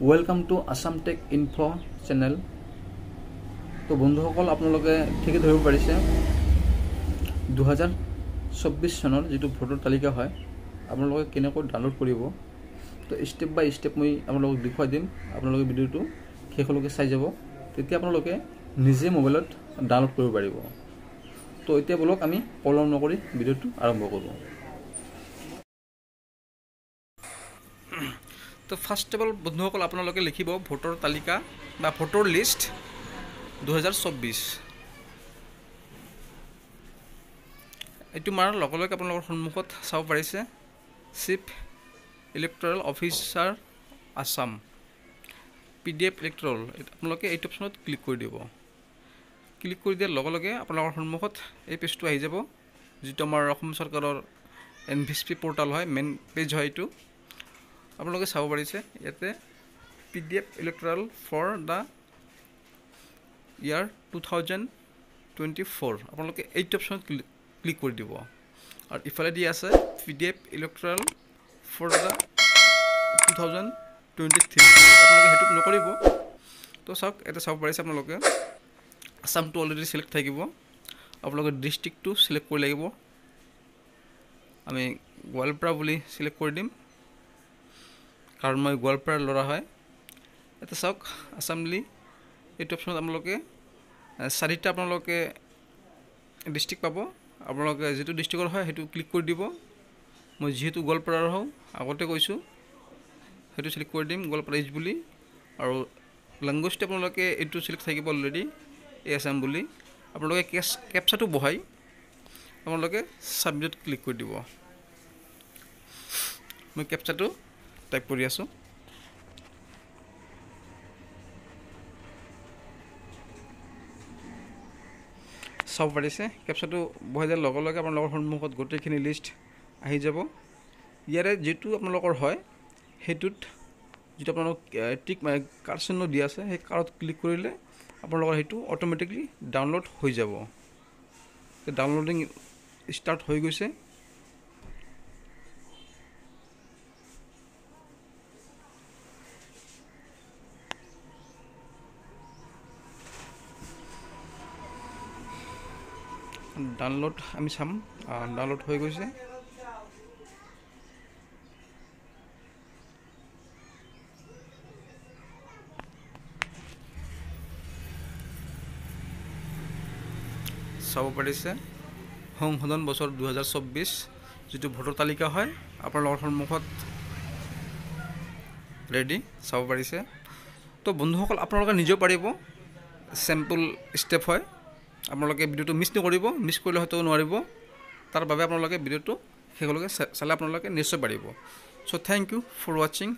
Welcome to Assam tech info channel. তো বন্ধুসকল, আপোনালোকে ঠিকে ধৰিব পাৰিছে, 2024 চনৰ যিটো ভোটৰ তালিকা হয় আপোনালোকে কেনেকৈ ডাউনলোড কৰিব, তো ষ্টেপ বাই ষ্টেপ মই আপোনালোকক দেখুৱাই দিম। আপোনালোকে ভিডিঅ'টো শেষলৈকে চাই যাব, তেতিয়া আপোনালোকে নিজে মোবাইলত ডাউনলোড কৰিব পাৰিব। তো এতিয়া বলক আমি পলম নকৰি ভিডিঅ'টো আৰম্ভ কৰোঁ। তো ফাৰ্ষ্ট অফ অল বন্ধুসকল, আপোনালোকে লিখিব ভোটৰ তালিকা বা ভোটৰ লিষ্ট 2024। এইটো মাৰাৰ লগে লগে আপোনালোকৰ সন্মুখত চাব পাৰিছে chief electoral officer Assam PDF electoral. আপোনালোকে এইটো অপশ্যনত ক্লিক কৰি দিব। ক্লিক কৰি দিয়াৰ লগে লগে আপোনালোকৰ সন্মুখত এই পেজটো আহি যাব, যিটো আমাৰ অসম চৰকাৰৰ NVSP portal হয়, মেইন পেজ হয় এইটো। আপোনালোকে চাব পাৰিছে ইয়াতে PDF electoral for the year 2024। আপোনালোকে এইটো অপশ্যনত ক্লিক কৰি দিব। আৰু ইফালে দি আছে PDF electoral for the 2023, আপোনালোকে সেইটোত নকৰিব। তো চাওক, ইয়াতে চাব পাৰিছে আপোনালোকে আছামটো অলৰেডি চিলেক্ট থাকিব। আপোনালোকে ডিষ্ট্ৰিক্টটো চিলেক্ট কৰি লাগিব। আমি গোৱালপাৰা বুলি চিলেক্ট কৰি দিম, কাৰণ মই গোৱালপাৰাৰ ল'ৰা হয়। ইয়াতে চাওক আছামলি এইটো অপশ্যনত আপোনালোকে চাৰিটা আপোনালোকে ডিষ্ট্ৰিক্ট পাব। আপোনালোকে যিটো ডিষ্ট্ৰিক্টৰ হয় সেইটো ক্লিক কৰি দিব। মই যিহেতু গোৱালপাৰাৰ হওঁ, আগতে কৈছোঁ, সেইটো চিলেক্ট কৰি দিম গোৱালপাৰা ইষ্ট বুলি। আৰু লেংগুৱেজটো আপোনালোকে এইটো চিলেক্ট থাকিব অলৰেডি এ আছাম বুলি। আপোনালোকে কেপচাটো বহাই আপোনালোকে ছাবমিটত ক্লিক কৰি দিব। মই কেপচাটো টাইপ কৰি আছোঁ। চাব পাৰিছে কেপচাটো বহাই দিয়াৰ লগে লগে আপোনালোকৰ সন্মুখত গোটেইখিনি লিষ্ট আহি যাব। ইয়াৰে যিটো আপোনালোকৰ হয় সেইটোত যিটো আপোনালোক টিক কাৰ চিহ্ন দিয়া আছে, সেই কাৰত ক্লিক কৰিলে আপোনালোকৰ সেইটো অট'মেটিকলি ডাউনলোড হৈ যাব। ডাউনলোডিং ষ্টাৰ্ট হৈ গৈছে। ডাউনলোড আমি চাম, ডাউনলোড হৈ গৈছে। চাব পাৰিছে সংশোধন বছৰ 2024 যিটো ভোটৰ তালিকা হয় আপোনালোকৰ সন্মুখত ৰেডি, চাব পাৰিছে। তো বন্ধুসকল, আপোনালোকে নিজেও পাৰিব, চেম্পল ষ্টেপ হয়। আপোনালোকে ভিডিঅ'টো মিছ নকৰিব, মিছ কৰিলে হয়তো নোৱাৰিব। তাৰ বাবে আপোনালোকে ভিডিঅ'টো শেষলৈকে চালে আপোনালোকে নিশ্চয় পাৰিব। So thank you for watching.